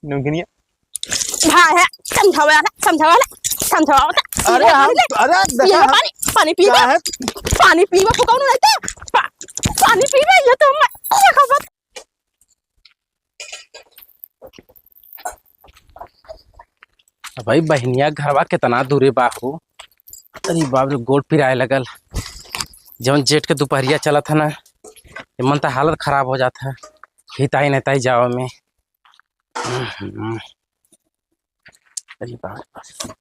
नमकीनिया। भाई है, समझावा ना, समझावा ना, समझावा ना। अरे हम, अरे देखा हम पानी पानी पीबे। काहे? पानी पीबे फुकाउनु नहीं तो पानी पीबे ये तो मैं खबर। भाई बहनिया घरवा कितना दूरे बाहू। अरे बाप रे, गोड़ पिराए लगल। जवन जेठ के दोपहरिया चला था ना, ये मन तो हालत खराब हो जाता है हिताई नताई जाओ में। अरे बाप रे।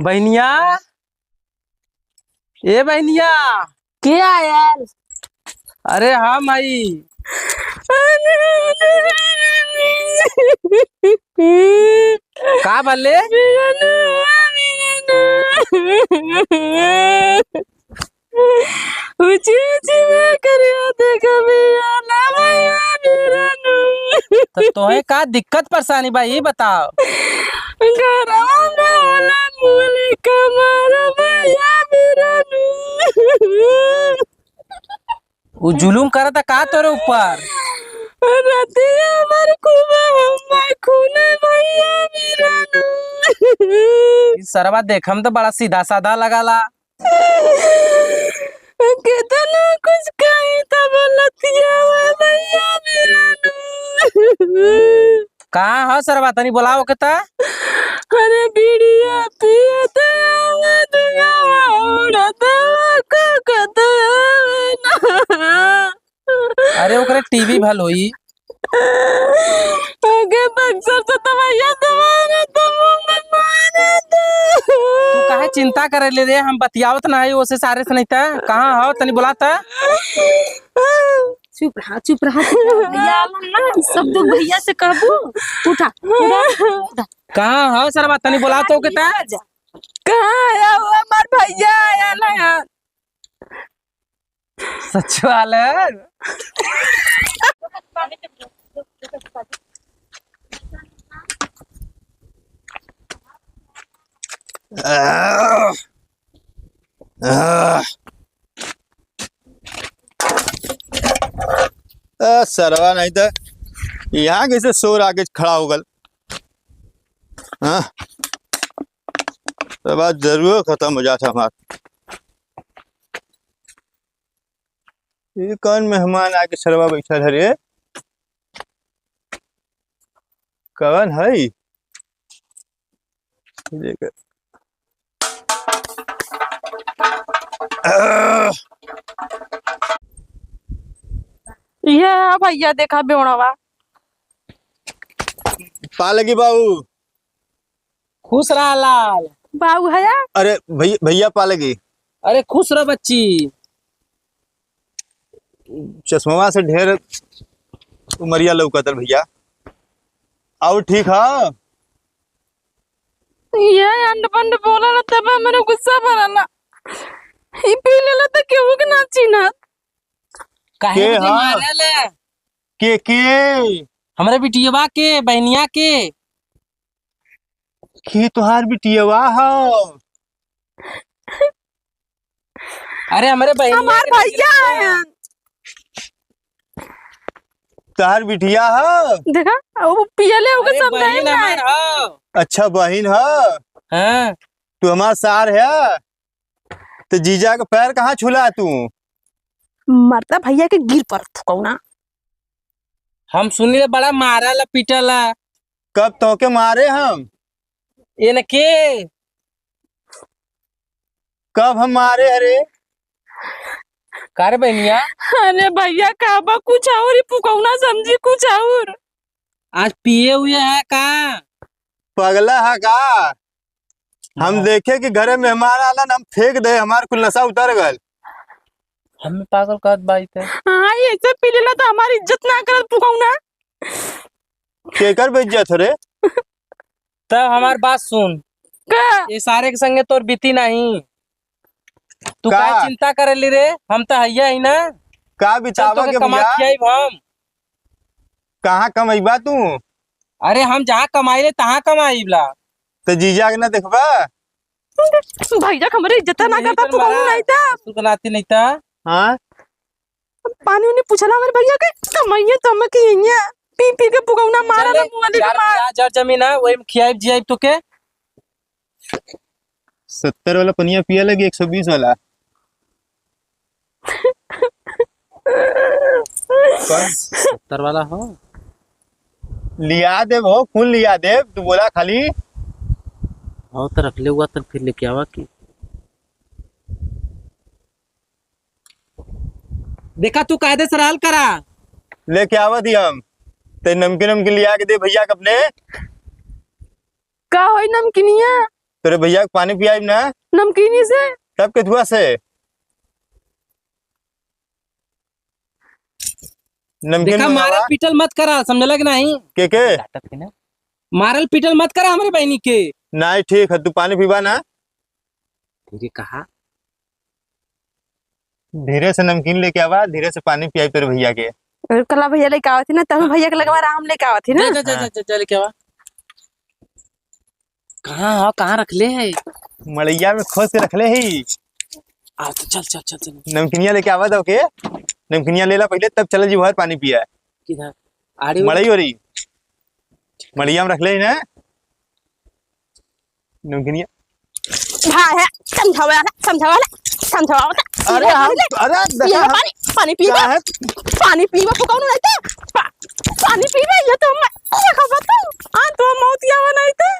बहनिया, ए बहनिया। के आयल? अरे हाँ माई। का बोले? ऊंची ऊंची में करियो देखो भैया ना भैया मेरा नु। तो तोहे का दिक्कत परेशानी बा ये बताओ। घरवा में होला मूली कमर भैया मेरा नु। वो जुलूम करता का तोरे ऊपर? रतिया मर कुबा हम खूने भैया मेरा नु। ई सरवा देखम तो बड़ा सीधा साधा लगाला। केतना कुछ कही तब लतिया भैया मेरा नु। कहाँ हो सरवा, तनी बोलाओ के ता। अरे बीड़िया पियते दुनिया उड़ते को कते ना। अरे ओकरे टीवी भल होई। ओके बक्सर से तवैया दवाने तो मुंह में मारे दे। तू काहे चिंता करे ले रे, हम बतियावत ना है ओसे सारे से नहीं ता। कहाँ हो तनी बोलाता। चुप रहा, चुप रहा भैया आलन ना, सब दुख भैया से कहबू। उठा उठा। कहाँ हो सरवा, तनी बोला तो के ता। कहाँ आया हुआ हमार भैया आया ना यार। सच वाले। सरवा नहीं तो यहाँ कैसे शोर आके खड़ा हो गल। हाँ तो बात जरूर खत्म हो जाता हमार। ये कौन मेहमान आके सरवा बैठा है रे? कौन है? देख। ये भैया देखा बेवड़वा। पालगी बाबू। खुश रहा लाल। बाबू है? अरे भैया पालगी। अरे खुश रहो बच्ची। चश्मा से ढेर उमरिया लौकत भैया। और ठीक है? ये अंड पंड बोला ना तब मेरे गुस्सा भरला। ई पी लेला तो केहू के ना चिन्हत। काहे के मुझे हाँ? मारेले? के हमरे बिटियवा के बहनिया के। के तुहार बिटियवा हो? अरे हमरे बहनिया हमार के। भैया आया। तुहार बिटिया हो? देखा वो पियले होके अरे सब नहीं बहन ना। हमार हो। अच्छा बहन हो। हाँ। तू हमार सार है तो जीजा के पैर कहाँ छुला तू? मरता भैया के गिर पर फुकौना। हम सुनी बड़ा मारला पीटला। कब तो के मारे हम? इनके कब हम मारे? अरे का रे बहनिया? अरे भैया काबा कुछ और ही फुकौना समझी कुछ और। आज पिए हुए हैं का? पगला है का? हम देखे कि घरे मेहमान आलन, हम फेंक दे, हमार कुल नशा उतर गल। हमें पागल कहत बाई थे। हाँ ऐसे पी लेला तो हमारी इज्जत ना करत फुकौना। केकर बेइज्जत रे? तब हमार बात सुन, का? ये सारे के संगे तोर बीती नहीं। तू का? का चिंता करे ली रे, हम तो हैया ही ना। का चल बितावा तोके के कमा भैया? खियाइब हम। कहाँ कमैबा तू? अरे हम जहाँ कमाइले तहाँ कमाइबला। तो जीजा के ना देखबा? भैया हमारे इज्जत ना यही करता पर फुकौना मारा। नहीं था। तू तो नाती नहीं था। हाँ पानी उनी पूछला हमारे भैया के कमाइए तो हम की है। पी पी के पुगौना मारा चले, ना मुआली के चार मार। बीघा जर जमीन है वही में खियाइब जियाइब तोके। 70 वाला पनिया पिया लगी 120 वाला। कौन? 70 वाला हो। लिया देव हो, खून लिया देव, तू बोला खाली। हो तो रख ले हुआ तो फिर लेके आवा की। देखा तू कायदे से रहल करा। लेके आवा थी हम ते नमकीन नमकीन लिया के दे भैया के अपने। का होई नमकीनिया? तेरे भैया के पानी पियाई ना नमकीनी से? तब के धुआ से नमकीन देखा मंगावा। मारल पीटल मत करा, समझला कि नहीं? के मारल पीटल मत करा हमारे बहनी के। नहीं ठीक है, तू पानी पीबा ना। धीरे कहा, धीरे से नमकीन लेके आवा, धीरे से पानी पियाई तेरे भैया के। और कला भैया लेके आवत थी ना, तब भैया के लगवा राम लेके आवत थी ना। जा जा जा जा जा लेके आवा। कहाँ हो, कहाँ रख ले है? मड़ैया में खोज के रख ले ही। आ तो चल चल चल चल। नमकीनिया लेके आवा दो के, नमकीनिया ले ला पहले तब चल जी भर पानी पिया। किधर आड़ी? मड़ई हो रही, मड़ैया में रख ले ना नमकीनिया। भाई है, समझावा ना, समझावा ना, समझावा ना। अरे हम अरे पिया देखा पानी, पानी पीबा, क्या है? पानी पीबा फुकाउनु नहीं तो पानी पीबा ये तो मैं खबर तो आ तो मौत आवा नहीं तो।